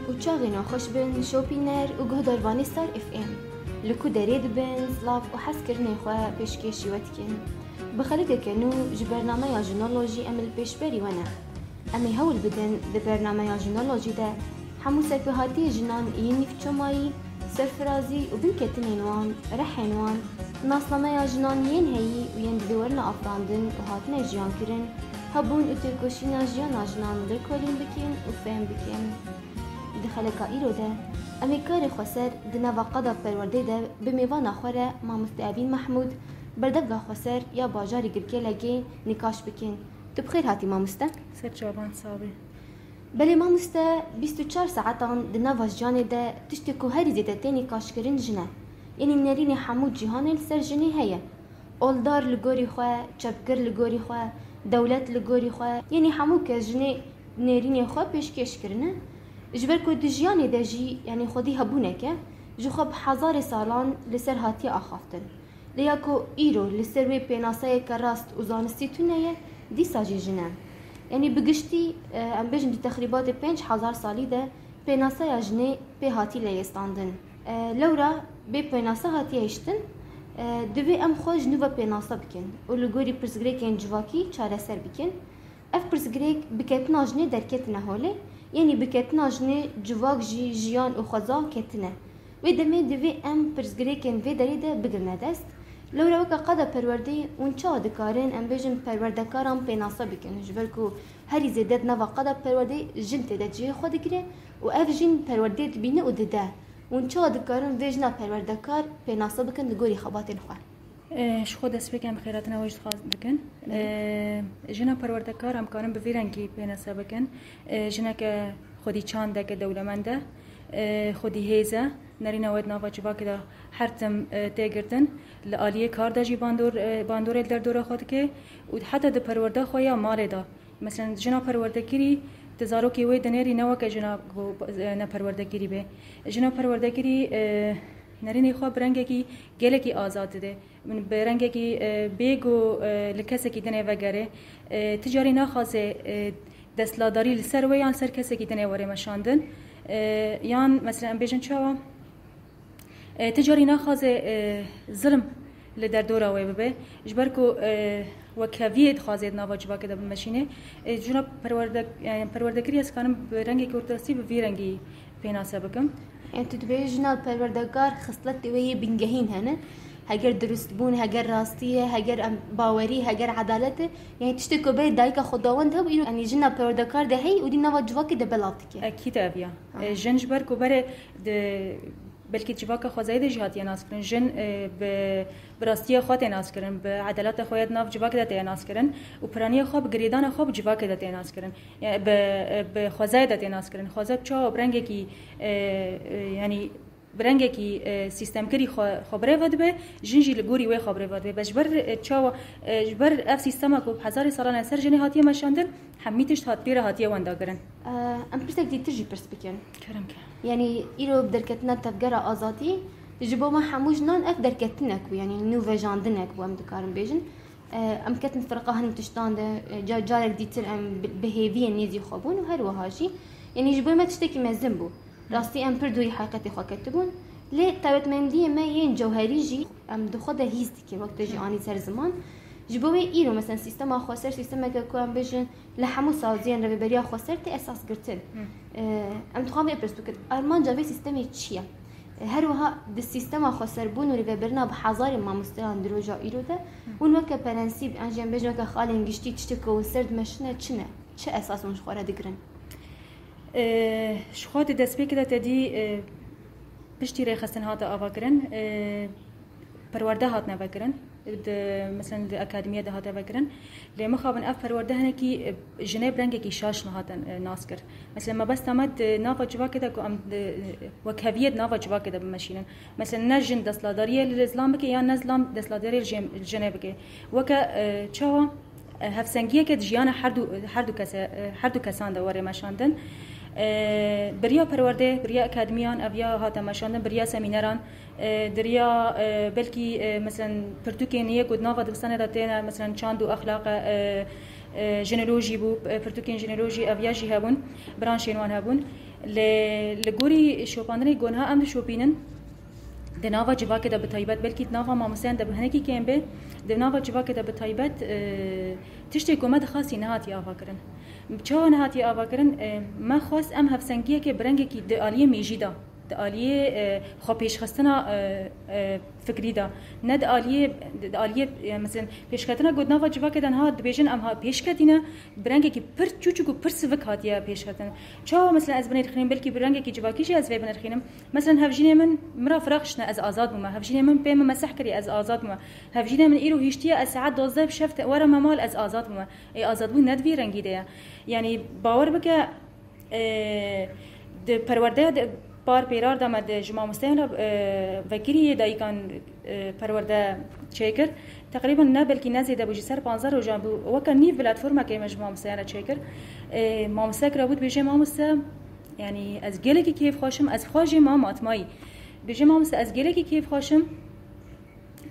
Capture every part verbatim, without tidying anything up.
Û çaxê nexweş bin şopîner û guhdarvanê Star F M. Li ku derê dibin, silav û hezkirinê xwe pêşkêşî we dikin. Bi xeliteke nû ji bernameya Jinolojî em li pêşberî we ne. Em ê hewl bidin di bernameya Jinolojî de hemû serpehatiyê jinan yên nîvçomayî, serfirazî û binketinên wan, rehên wan, nasnameya jinan yên heyî û yên divê werine afirandin û hatine jiyankirin, hebûn û têkoşîna jiyana jinan lêkolîn bikin û fêm bikin. Di xeleka îro de, em ê karê xweser di nava qada perwerdê de bi mêvana xwe re mamoste Evîn Mehmûd, berdevka xweser ya bajarê Girkêlegê nîqaş bikin. Tu bi xêr hatî mamoste. Ser çavan sabê. Belê mamoste, bîst û çar saetan di nava jiyanê de tiştê ku herî zêde tê nîqaşkirin jin e. Yanî nêrînê hemû cîhanê li ser jinê heye. Oldar li gorî xwe, çepgir li gorî xwe, dewlet li gorî xwe, yanî hemû kes jinê nêrînê xwe pêşkêş kirine. Ji ber ku di jiyanê de jî, yanî xwedî hebûnek e, ji xwe bi hezarê salan li ser hatiye axaftin. Lê ya ku îro li ser wê pênaseyeke rast û zanistî tune ye, dîsa jî jin e. Yanî bi giştî, e, em bêjin di texrîbatê pênc hezar salî de pênaseya jinê pê hatî leyê standin. E, lewra bê pênase hatiye hiştin, e, divê em xwe ji nû ve pênase bikin û li gorî pirsgirêkên civakî çareser bikin. Ev pirsgirêk bi ketina jinê derketine holê, yanî bi ketina jinê civak jî jiyan û xweza ketine. Wê demê divê em pirsgirêkên vê derê de bigirine dest. Lewra weke qada perwerdeyê hûn çawa dikarin, em bêjin, perwerdekaran pênase bikin? Ji ber ku herî zêde di nava qada perwerdeyê jin tê de cihê xwe digire û ev jin perwerdeyê dibîne û dide. Hûn çawa dikarin vê jina perwerdekar pênase bikin li gorî xebatên xwe? Ê, ji xwe destpêkê em xêratina we jî dixwaz bikin. Ê, jina perwerdekar em karin bi vî rengî pênase bikin. Ê, jineke xwedî çandeke dewlemend e, ê, xwedî hêz e, nerîna we di nava civakê de her tim, ê, tê girtin. Li aliyê kar de jî bandor, ê, bandorê li derdora xwe dike û heta di perwerda xwe ya malê de. Meselen, jina perwerdekirî, tu zarokê wê dinêrî ne weke jina ku, e, ne perwerdekirî be. Jina perwerdekirî, e, nerînê xwe bi rengekî gelekî azad dide. Min bi rengekî, e, bê ku, e, li kesekî dinê vegere. E, ti carî naxwaze, e, destladarî li ser wê yan ser kesekî dinê were meşandin. E, yan, meselen, em bêjin çawa? E, ti carî naxwaze, e, zilm li derdora wê bibe. Ji ber ku, e, wekheviyê dixwaze di nava civakê de bimeşîne. E, jina perwerde-, e, perwerdekirî ez karim bi rengekî ortastî bi vî rengî pênase bikim. Yani tu dibêjî jina perwerdekar xisletê wê yê bingehîn hene. Heger dirustbûn, heger rastî ye, heger em, bawerî, heger edalet e. Yani tiştê ku berê dayika xwedawend hebû, îro, yani jina perwerdekar de heyî û dî nava civakê de belav dike. Ekîd ev ya. Aha. E, jin ji ber ku berê di Belkî civaka xwezayê de jî hatiye naskirin. Jin, e, bi, bi rastiya xwe tê naskirin, bi edaleta xwe ya di nav civakê de tê naskirin û piraniya xwe bi girêdana xwe bi civakê de tê naskirin. Ya, bi, e, bi xwezayê de tê naskirin. Xweza bi çawa bi rengekî, e, e, yanî bi rengekî, e, sîstemkirî xwe, xwe bi rê ve dibe, jin jî li gorî wê xwe bi rê ve dibe. Bes ji ber, e, çawa, e, ji ber ev sîstema ku bi hezarê salan e ser jinê hatiye meşandin, hemî tişt hat pê re hatiye wendakirin. E, em pirsek dîtir jî pirs bikin. Kerem ke. Yanî îro bi derketina tevgera azadî, ji bo me hemû jinan ev derketinek bû, yanî nû vejandinek bû, em dikarin bêjin. E, em ketin firqa hin tiştan de, e, ca-, carek dîtir em bi, bi hêviyê nêzî xwe bûn û her wiha jî, yanî ji bo me tiştekî mezin bû. Rastî em pir dûrî heqîqetê xwe ketibûn. Lê taybetmendiyê me yên cewherî jî em di xwe de hîs dikin, wek te jî anî ser ziman. Ji bo wê îro, mesela, sîstema xweser, sîstemeke ku em bêjin, li hemû saziyên rêveberiya xweser tê esas girtin. Hı. Ee, em dixwazin vê pirs bikin, armanca vê sîstemê çi ye? Ee, her wiha di sîstema xweserbûn û rêvebirina bi hezarên mamosteyan di roja îro de, hûn weke prensîp, an jî em bêjin weke xalên giştî, tiştê ku hûn ser dimeşine çi ne? Çi esas hûn ji xwe re digirin? Ee, ji xwe di destpêkê de te dî, ee, piştî rêxistin hate avakirin, ee, perwerde hatine vekirin, di, mesela di akademiye de hate vekirin. Lê mixabin ev perwerde hinekî, e, jinê bi rengekî şaş nehatin, e, nas kir. Mesela mebesta me di nava civakê de ku em di, e, wekheviyê di nava civakê de bimeşînin. Mesela ne jin destladariyê li zilam bike ya ne zilam destladariyê li jê-, li jinê bike. Weke, e, çawa, e, hevsengiyeke di jiyana her du, her du kese, e, her du kesan de were meşandin. E, biriya perwerdê, biriya akademiyan, ev ya hate meşandin, biriya semîneran, e, di riya, e, belkî, e, meselen, pirtûkên yê ku di nava dibistanê de têne, meselen, çand û exlaq e, e, jinolojî bû, e, pirtûkên jinolojî ev ya jî hebûn, branşên wan hebûn. Lê li gorî şopandinê ku niha em dişopînin, di nava civakê de bi taybet, belkî di nava mamosteyan de bi hinekî kêm be, di nava civakê de bi taybet, e, tiştê ku me dixwastî nehatiye avakirin. Çawa nehatiye avakirin? E, me xwest em hevsengiyekê bi rengekî di aliyê mêjî de, di aliyê, e, xwepêşxistina, e, e, fikrî de, ne di aliyê, di aliyê, e, mesela pêşketina ku di nava civakê de niha dibêjin em ha pêşketîne, bi rengekî pir çûçik û pir sivik hatiye pêşketin. Çawa mesela ez binirxînim, belkî bi rengekî civakî jî ez vê binirxînim. Mesela hevjînê min min re firaq ştine, ez azad bûme. Hevjînê min pê min meseh kiriye, ez azad bûme. Hevjînê min îro hiştiye, ez saet dozdeh bi şev te-, were me mal, ez azad bûme. Ê, azadbûn ne di vî rengî de ye. Yanî bawer bike, e, di perwerdeya de par pêrar de me de ji mamosteyan re, e, vekirî yê dayikan, e, perwerde çêkir. Teqrîben ne belkî ne zêde bû, ji ser panzdeh rojan bû. Weke nîv platformekê me ji mamosteyan re çêkir. E, mamosteyek re bû dibêje, mamoste, yanî ez gelekî kêfxweş im, ez xwe jî mam matmayî. Dibêje, mamoste, ez gelekî kêfxweş im.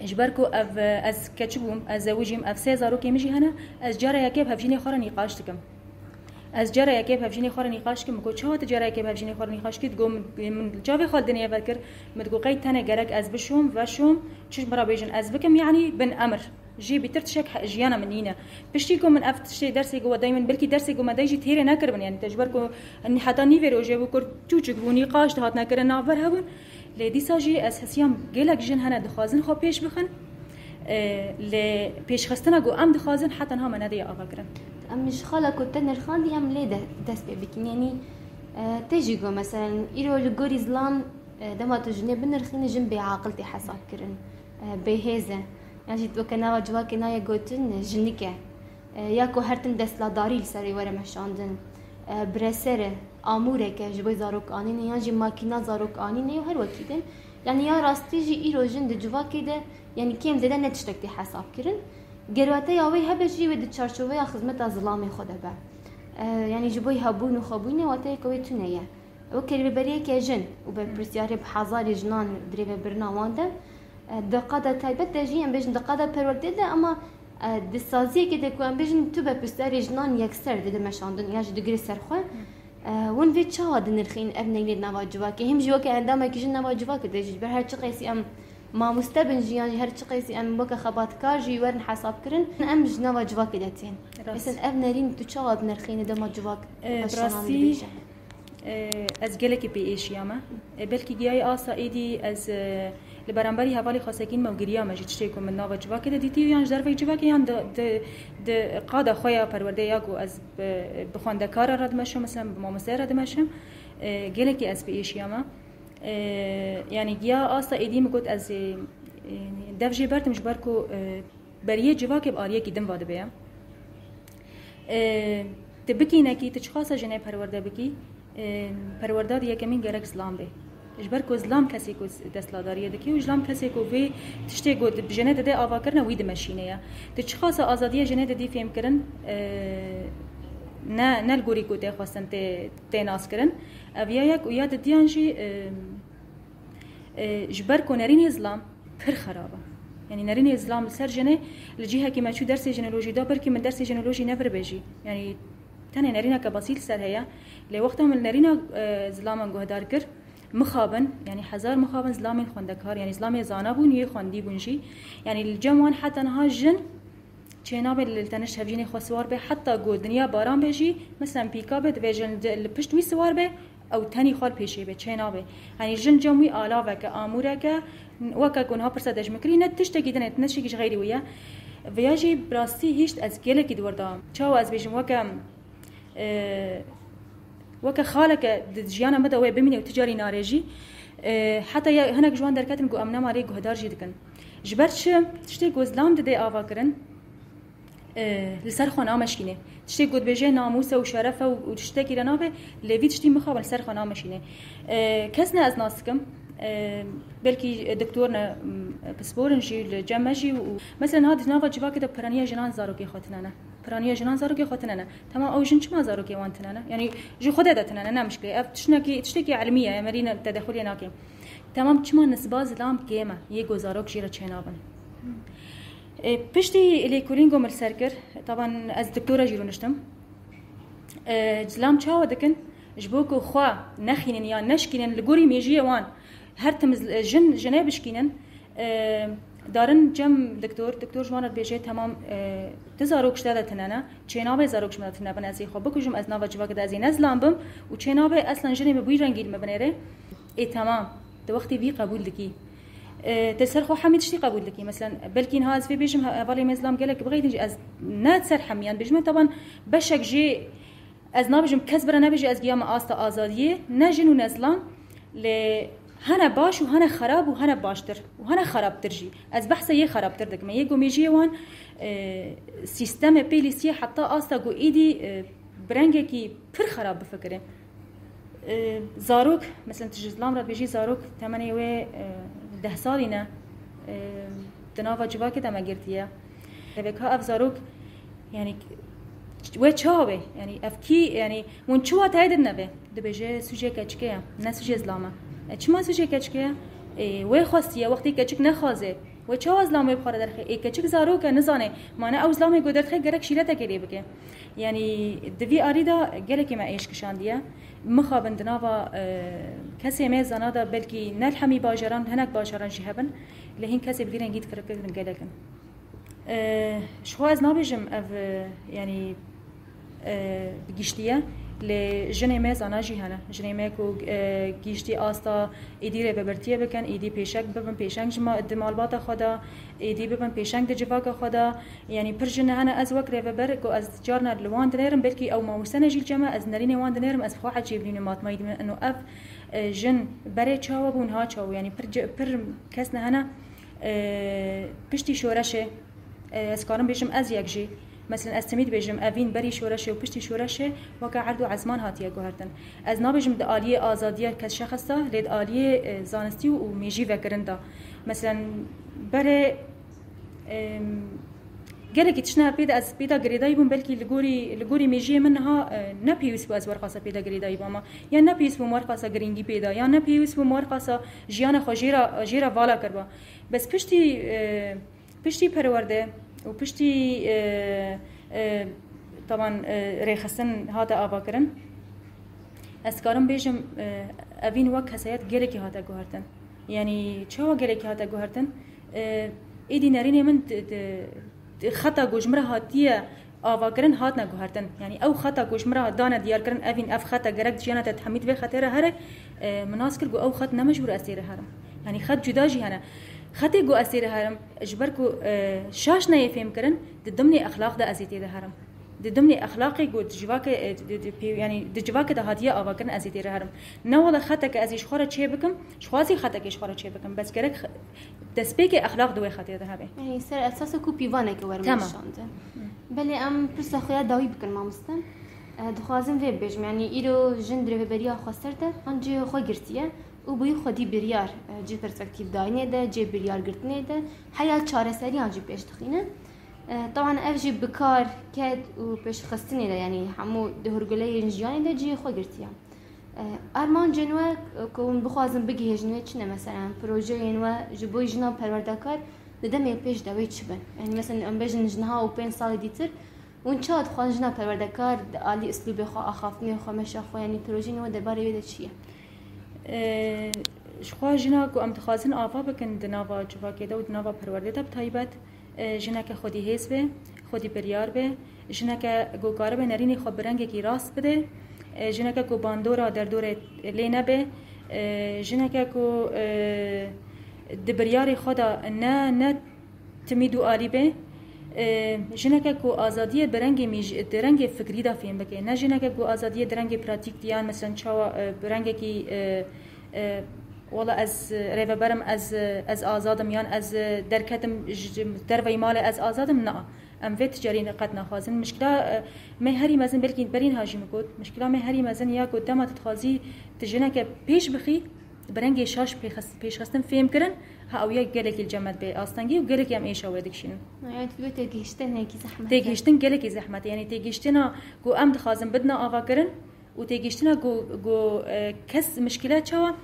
Ji ber ku ev, ez keçik bûm, ez zewicîm, ev sê zarokê min jî hene, ez cara yekê bi hevjînê xwe re nîqaş dikim. Ez cara yekê bi hevjînê xwe re nîqaş dikim, min got, çawa tu cara yekê bi hevjînê xwe re nîqaş dikî? Digot, min, min çavê xwe li dinê vekir, min digot, qey tenê gerek ez bişom, veşom, çi ji min re bêjin ez bikim, yanî bin emir. Jê bîtir tiştek he-, jiyana min nîne. Piştî ku min ev tiştê dersê ku we dey min, belkî dersê ku me dey jî têrê nekiribin, yanî te ji ber ku heta nîvê rojê bû, kur çûçik bû, nîqaş dihatine kirin, navber hebûn. Lê dîsa jî ez hesiyam gelek jin hene dixwazin xwe pêş bixin. E, lê pêşxistina ku em dixwazin heta niha me nediye avakirin. Em ji xala ku te nirxandî em lê de dest pê bikin. Yanî, e, te jî got, meselen, îro li gorî zilam, e, dema tu jinê binirxînî, jin bêaqil tê hesab kirin. E, bêhêz e. Yan jî weke nava civakê nayê gotin, jinik e. E, ya ku her tim destladarî li serê were meşandin. E, bireser e, amûrek e, ji bo zarok anîne, yan jî makîna zarok anîne û her wekî din. Yanî ya rastî jî îro jin di civakê de, yanî kêm zêde ne tiştek tê hesab kirin. Ger wateya wê hebe jî wê di çarçoveya xizmeta zilamê xwe de be. E, yanî ji bo hebûn û xwebûnê wateyeke wê tune ye. Weke rêveberiyeke jin û berpirsiyarê bi hezarê jinan di rêvebirina wan de, e, di qada taybet de jî, em bêjin di qada perwerdê de, ama, e, di saziyekê de ku em bêjin tu berpirsiyarê jinan yekser dide meşandin ya jî digire ser xwe. E, hûn vê çawa dinirxîn ev neynê di nava civakê? Him jî weke endamekî jin nava civakê de jî, ji ber her çi qeysî em mamoste bin jî, yan jî her çi qeysî em weke xebatkar jî werin hesabkirin, em ji nava civakê de tên. Rast. Mesela ev nerîn tu çawa dinirxînî dema civak E, bi rastî, dibêje? E, ez gelekî pê êşiya me. E, belkî giyayê asta êdî ez, e, li beramberî hevalê xwe sekîn me û giriya me ji tiştê ku min nava civakê de dîtî, yan ji derveyî civakê, yan di, di, di qada xwe ya perwerdê ya ku ez bi, bi xwendekara re dimeşim, mesela bi mamosteya re dimeşim, e, gelekî ez pê êşiya me. E, yanî giya asta êdî min got ez, e, e, dev jê berdim ji ber ku, e, beriyê civakê bi aliyekî din va dibe ye. E, tu bikînekî, tu çiqasa jinê perwerde bikî, e, perwerda di yekemîn gerek zilam be. Ji ber ku zilam kesê ku destladariyê dike û zilam kesê ku vê tiştê ku di, jinê dide avakirine wî dimeşîne ye. Tu çiqasa azadiya jinê didî fêmkirin, e, ne, ne li gorî ku tê xwestin tê, tê naskirin. Ev ya yek û ya didiyan jî, e, e, ji ber ku nerînê zilam pir xerab e. Yanî nerînê zilam li ser jinê, li cihekî me çû dersê jinolojî da, belkî min dersê jinolojî neviribe jî. Yanî tenê nerîneke besît li ser heye. Lê wexta min nerîna, e, zilaman guhdar kir, mixabin, yanî hezar mixabin zilamên xwendekar, yanî zilamê zana bûn, yê xwendî bûn jî. Yanî li cem wan heta niha jin çênabe li tenişt hevjînê xwe siwar be, heta ku dinya baran be jî, mesela pîka be, divê jin li, li pişt wî siwar be, ew tenî xwe li pêşê be, çênabe. Yanî jin cem wî alaveke, amûreke, weke ku niha pirsa de ji min kirî, ne tiştekî din e, ne tiştekî ji xeyrî wî ye. Viya jî bi rastî hîşt ez gelekî di wir de. Çawa ez bêjim, weke, e, weke xaleke di jiyana me de wê bimîne û tu carî nare jî. E, heta ya hinek ji wan derketin ku em nema lê guhdar jî dikin. Ji ber çi? Tiştê ku zilam dide ava kirin, e, li ser xwe nameşkîne. Tiştê ku dibêje namûs e û şeref e û, û tiştekî re nabe, lê vî tiştî mixabin li ser xwe nameşîne. E, kes ne ez nas dikim. E, belkî doktor ne, m, pispor in jî li cem me jî û, mesela niha di nava civakê de piraniya jinan zarokê xwe tune ne. Piraniya jinan zarokê xwe tune ne. Tamam, ew jin çima zarokê wan tune ne? Yanî ji xwe de de tune ne, ne mişkilê. Ev tiştekî, tiştekî ilmî ye, em erî ne, tedexulê nakin. Tamam, çima nisba zilam kêm e, yê ku zarok jî re çênabin? E, piştî lêkolîn ku min li ser kir, taban ez doktora jî rûniştim. E, zilam çawa dikin? Ji bo ku xwe nexînin yan neşkînin li gorî mêjiyê wan her tim jin, jinê bişkînin, e, darin cem doktor, doktor ji wan re dibêje, temam, e, tu zarok ji te de tune ne, çênabe zarok ji min de tune bin, ez ê xwe bikujim, ez nava civakê de ez ê ne zilam bim û çênabe eslan jinê min bi wî rengî li min binêre. Ê temam, tu wextê vî qebûl dikî. E, te ser xwe hemî tiştî qebûl dikî. Meselen, belkî niha ez vê bêjim, he-, hevalê me zilam gelek bixeytin jî, ez ne ser hemiyan bêjim, taban beşek jê ez nabêjim, kes bira nebêje ez giya me asta azadiyê, ne jin û ne zilam, lê hene baş û hene xerab û hene baştir û hene xerabtir jî. Ez behsa yê xerabtir dikim. Yê ku mêjiyê wan, e, sîstemê pê lîstiye heta asta ku êdî, e, bi rengekî pir xerab bifikire. E, zarok, mesela tu ji zilam re dibêjî, zarok temenê wê, e, deh salî ne, e, di nava civakê de me girtiye. Devê ka ev zarok, yani, wê çawa be? Yani, ev kî, yani, hûn çi wateyê didine vê? Dibêje sûcê keçikê ye, ne sûcê zilama. E, çima sûcê keçikê ye? E, wê xwestiye, wextê keçik nexwaze. Wê çawa zilam wê bi xwe re derxe? Ê keçik zarok e, nizane. Ma ne ew zilamê ku derdixe gerek şîretekê lê bike. Yanî di vî arî de gelekî me êş kişandiye. Mixabin di nava, e, kesê me zana de belkî ne li hemî bajaran, hinek bajaran jî hebin. Lê hîn kesê bi vî rengî dikiribin gelek in. E, ji xwe ez nabêjim ev, e, yanî, e, bi giştî ye. Lê jinê me zana jî hene. Jinê me ku, e, giştî asta êdî rêvebertiyê bikin, êdî pêşek bibin, pêşeng ji ma-, di malbata xwe de, êdî bibin pêşeng di civaka xwe de. Yanî pir jin hene, ez wek rêveber ku ez carna li wan dinêrim, belkî ew mamoste ne jî li cem e, ez nerînê wan dinêrim, ez bi xwe ecêb dibînim, matmayî dibînim, eno ev, e, jin berê çawa bû, niha çawa bû? Yanî pir ce-, pir kes ne hene, e, piştî şoreşê, e, ez karim bêjim ez yek jî, meselen ez timî dibêjim, evîn berî şoreşê û piştî şoreşê weke erd û ezman hatiye guhertin. Ez nabêjim di aliyê azadiya kes şexis de, lê di aliyê, e, zanistî û mêjî vekirin de. Meselen berê, em, gelekî tiştine pê de ez pê de girêdayî bûm, belkî li gorî, li gorî mêjiyê min niha, e, ne pêwîst bû ez werxasa pê de girêdayî bama, ya ne pêwîst bûm werxasa girîngî pê de, ya ne pêwîst bûm werxasa jiyana xwe jê re, jê re vala kiriba. Bes piştî, e, piştî perwerde û piştî, e, e, taban, e, rêxistin hate avakirin, ez dikarim bêjim, e, evîn wek kesayet gelekî hate guhertin. Yanî çawa gelekî hate guhertin? E, êdî nerînê min di, di, di xeta ku ji min re hatiye avakirin hatine guhertin. Yanî ew xeta ku ji min re dane diyarkirin, evîn ev xet e, gerek di jiyana te di hemî di vê xetê re here, e, min nas kir ku ew xet ne mecbûr ez tê re herim. Yanî xet cuda jî hene. Xetê ku ez tê re herim, ji ber ku, e, şaş neyê fêmkirin, di dimnê exlaq de ez ê tê de herim. Di dimnê exlaqê ku di civakê, e, di, di pê-, yanî di civakê de hatiye avakirin, ez ê tê re herim. Ne wele xeteke ez ê ji xwe re çê bikim, ji xwe ez ê xeteke ji xwe re çê bikim. Bes gerek xe-, destpêkê exlaq di wê xetê de hebe. Yanî ser esasa ku pîvaneke were Tamam. nîşandin. Belê em pirsa xwe ya dawî bikin, mamoste. E, dixwazim vê bibêjim, yanî îro jin di rêveberiya xwe ser de, an cihê xwe girtiye û bûyî xwedî biryar, e, cihê perspektîfdayînê de, cihê biryargirtinê de, heya çareseriyan jî pêş dixîne. E, teban ev jî bi kar, ked û pêşxistinê de, yanî hemû di hurguleyên jiyanê de cihê xwe girtiye. E, armancên we, e, ku hûn bixwazin bigihêjin wê çi ne? Meselen, projeyên we ji bo jina perwerdekar di demê pêş de wê çi bin? Yanî, meselen, em bêjin ji niha û pênc salê dîtir, hûn çawa dixwazin jina perwerdekar di alî uslûbê xwe, axaftinê xwe, meşa xwe, yanî projeyên we derbarê wê de çi ye? E, ji xwe jina ku em dixwazin ava bikin di nava civakê de û di nava perwerdê de bi taybet, e, jineke xwedî hêz be, xwedî biryar be, jineke ku karibe nerînê xwe bi rengekî rast bide, e, jineke ku bandora derdorê lê nebe, e, jineke ku, e, di biryarê xwe de ne, ne timî dûalî be, e, jineke ku azadiyê bi rengê mîj-, di rengê fikrî de fêm bike, ne jineke ku azadiyê di rengê pratîk de yan, meselen, çawa, e, bi rengekî, e, e, wela ez, e, rêveberim, ez, e, ez azad im, yan ez, e, derketim ji derveyî malê ez azad im, na. Em vê ticarî qet naxwazin. Mişkila, e, me herî mezin, belkî berî niha jî min got, mişkila me herî mezin ya ku dema tu dixwazî tu jineke pêş bixî, bi rengê şaş pêxis-, pêşxistin fêm kirin, ha ew ya gelekî li cem me dibe astengî û gelekî em êşa wê dikişînin. Evet, wê têgihiştinekî zehmet e. Têgihiştin gelekî zehmet e. Yanî têgihiştina ku em dixwazin bidine avakirin û têgihiştina ku, ku, e, kes mişkile çawa,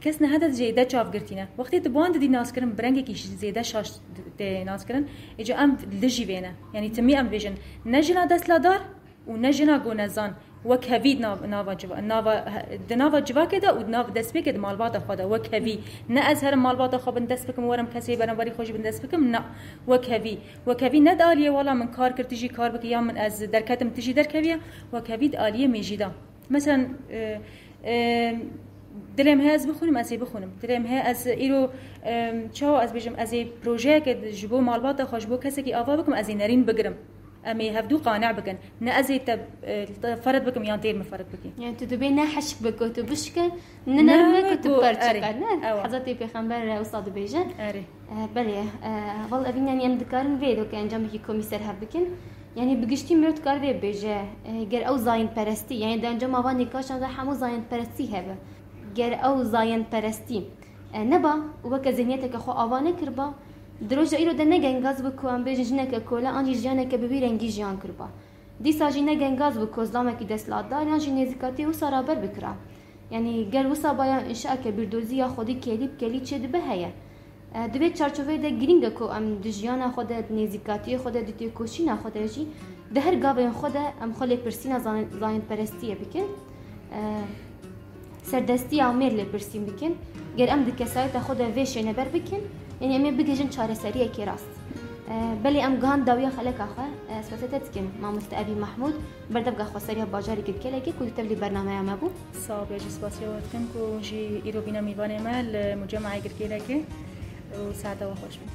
kes nehede zêde çavgirtî ne. Wextê tu bi wan didî naskirin, bi rengekî zêde şaş tê naskirin, êca em li jî vê ne. Yanî timî em dibêjin, ne jina destladar û ne jina gonezan. Wek hevî di nav-, nava civa-, nava, di nava civakê de û di nav destpêkê di malbata xwe de, wek hevî. Ne ez herim malbata xwe bin dest bikim, werim kesê beramberî xwe jî bin dest bikim, na. Wek hevî. Wek hevî ne di aliyê wala min kar kir, tu jî kar bike, ya min ez derketim, tu jî derkeviye. Wek hevî di aliyê mêjî de. Mesela, e, e, dilê min heye ez bixwînim, ez ê bixwînim. Dilê min heye ez îro, e, çawa ez bêjim, ez ê projeyeke ji bo malbata xwe, ji bo kesekî ava bikim, ez ê nerîn bigirim. Em ê hevdû qane bikin. Ne ez ê te, e, te ferd bikim yan têr min ferd bikî. Yani tu dibê ne hişk be ku tu bişke, ne nerm be ku tu perçiqe, ne? Hezretê Pêxember wisa dibêje. Erê. E, belê, e, val evîn, yani em dikarin vê doke encamekî komî ser hev bikin. Yani bi giştî mirov dikar vê bêje, e, ger ew zayendperestî, yani di encama van nîqaşan de hemû zayendperestî hebe. Ger ew zayendperestî, e, neba û weke zihniyeteke xwe ava nekiriba, di roja îro de ne gengaz bû ku em bêjin jineke kole an jî jiyaneke bi vî rengî jiyan kiriba. Dîsa jî ne gengaz bû ku zilamekî desthilatdar yan jî nêzîkatiyê wisa raber bikira. Yanî ger wisa baya înşaeke bîrdozî ya xwedî kelî bi kelî çê dibe heye. E, di vê çarçoveyê de girîng e ku em di jiyana xwe de, di nêzîkatiyê xwe de, di têkoşîna xwe de jî di her gavên xwe de em xwe lêpirsîna zan-, zayendperestiyê bikin. E, serdestiya mêr lêpirsîn bikin. Ger em di kesayeta xwe de vê şêne ber bikin, yanî em ê bigihîjin çareseriyekê rast. E, belê em gihan dawiya xeleka xwe. E, spasiya te dikim, mamoste Evîn Mehmûd, berdevka xweseriya bajarê Girkêlekê ku li tevlî bernameya me bû. Sax be, ji spasiya we dikim ku hûn jî îro bîna mîvanê me li Mucemeyê Girkêlekê û saeta we xweş be.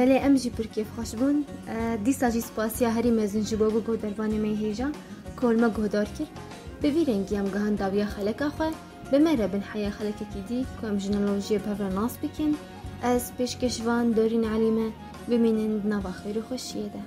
Belê, em jî pir kêfxweş bûn. E, dîsa jî spasiya herî mezin ji bo guhdarvanê me yê hêja ku li me guhdar kir. Bi vî rengî em gihan dawiya xeleka xwe. Bi me re bin heya xelekekî dî ku em jinolojiyê bi hev re nas bikin. Ez pêşkêşvan Dorîn Elî me. Bimînin di nava xêr û xweşiyê de.